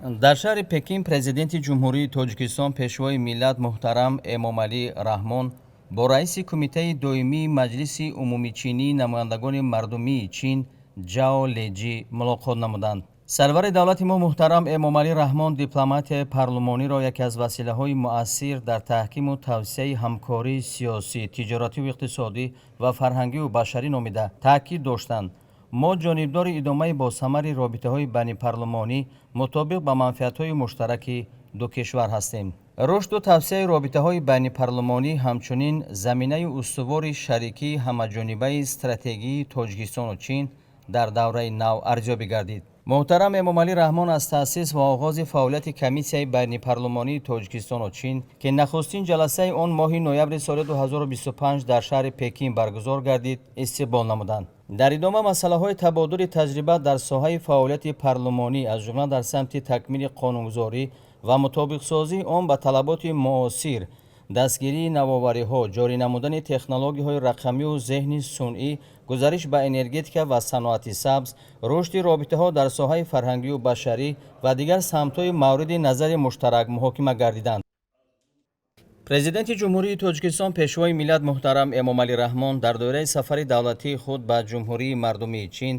Дар шаҳри Пекин Президенти Ҷумҳурии Тоҷикистон, Пешвои миллат муҳтарам Эмомалӣ Раҳмон бо раиси Кумитаи доимии Маҷлиси умумичинии намояндагони мардумии Чин Ҷао Леҷи мулоқот намуданд. Сарвари давлати мо муҳтарам Эмомалӣ Раҳмон дипломатияи парлумониро яке аз василаҳои муассир дар таҳкиму тавсеаи ҳамкории сиёсӣ, тиҷоративу иқтисодӣ ва фарҳангиву башарӣ номида, таъкид доштанд: мо ҷонибдори идомаи босамари робитаҳои байнипарлумонӣ мутобиқ ба манфиатҳои муштараки ду кишвар ҳастем. Рушду тавсеаи робитаҳои байнипарлумонӣ ҳамчунин заминаи устувори шарикии ҳамаҷонибаи стратегии Тоҷикистону Чин дар давраи нав арзёбӣ гардид. Муҳтарам Эмомалӣ Раҳмон аз таъсис ва оғози фаъолияти Комиссияи байнипарлумонии Тоҷикистону Чин, ки нахустин ҷаласаи он моҳи ноябри соли 2025 дар шаҳри Пекин баргузор гардид, истиқбол намуданд. Дар идома масъалаҳои табодули таҷриба дар соҳаи фаъолияти парлумонӣ, аз ҷумла дар самти такмили қонунгузорӣ ва мутобиқсозии он ба талаботи муосир, дастгирии навовариҳо, ҷорӣ намудани технологияҳои рақамию зеҳни сунъӣ, гузариш ба энергетика ва саноати сабз, рушди робитаҳо дар соҳаи фарҳангию башарӣ ва дигар самтҳои мавриди назари муштарак муҳокима гардиданд. Президенти Ҷумҳурии Тоҷикистон, Пешвои миллат муҳтарам Эмомалӣ Раҳмон дар доираи сафари давлатии худ ба Ҷумҳурии Мардумии Чин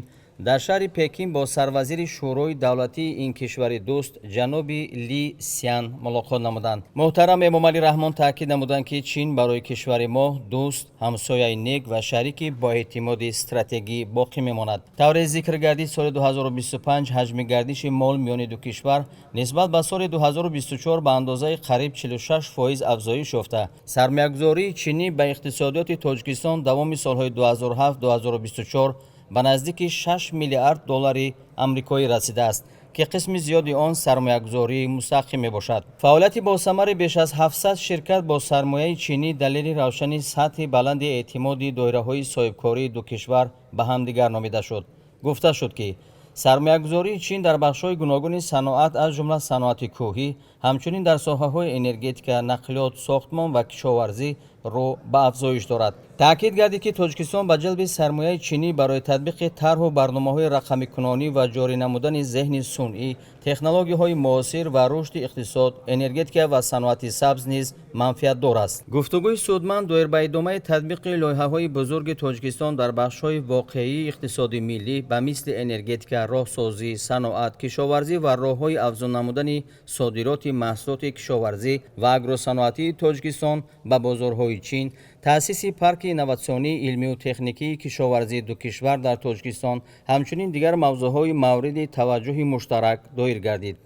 дар шаҳри Пекин бо сарвазири Шӯрои давлатии ин кишвари дӯст ҷаноби Ли Сян мулоқот намуданд. Муҳтарам Эмомалӣ Раҳмон таъкид намуданд, ки Чин барои кишвари мо дӯст, ҳамсояи нек ва шарики боэътимоди стратегӣ боқӣ мемонад. Тавре зикр гардид, соли 2025 ҳаҷми гардиши мол миёни ду кишвар нисбат ба соли 2024 ба андозаи қариб 46% афзоиш ёфта, сармоягузории чинӣ ба иқтисодиёти Тоҷикистон давоми солҳои 2007-2024 ба наздики 6 миллиард доллари амрикоӣ расидааст, ки қисми зиёди он сармоягузории мустақим мебошад. Фаъолияти босамари беш аз 700 ширкат бо сармояи чинӣ далели равшани сатҳи баланди эътимоди доираҳои соҳибкории ду кишвар ба ҳамдигар номида шуд. Гуфта шуд, ки сармоягузории Чин дар бахшҳои гуногуни саноат, аз ҷумла саноати кӯҳӣ, ҳамчунин дар соҳаҳои энергетика, нақлиёт, сохтмон ва кишоварзӣ рӯ ба афзоиш дорад. Таъкид гардид, ки Тоҷикистон ба ҷалби сармояи чинӣ барои татбиқи тарҳу барномаҳои рақамикунонӣ ва ҷорӣ намудани зеҳни сунъӣ, технологияҳои муосир ва рушди иқтисод, энергетика ва саноати сабз низ манфиатдор аст. Гуфтугӯи судманд доир ба идомаи татбиқи лоиҳаҳои бузурги Тоҷикистон дар бахшҳои воқеии иқтисоди миллӣ ба мисли энергетика, роҳсозӣ, саноат, кишоварзӣ ва роҳҳои афзун намудани содироти маҳсулоти кишоварзӣ ва агросаноатии Тоҷикистон ба бозорҳои Чин, таъсиси парки инноватсионии илмию техникии кишоварзии ду кишвар дар Тоҷикистон, ҳамчунин дигар мавзӯъҳои мавриди таваҷҷӯҳи муштарак доир гардид.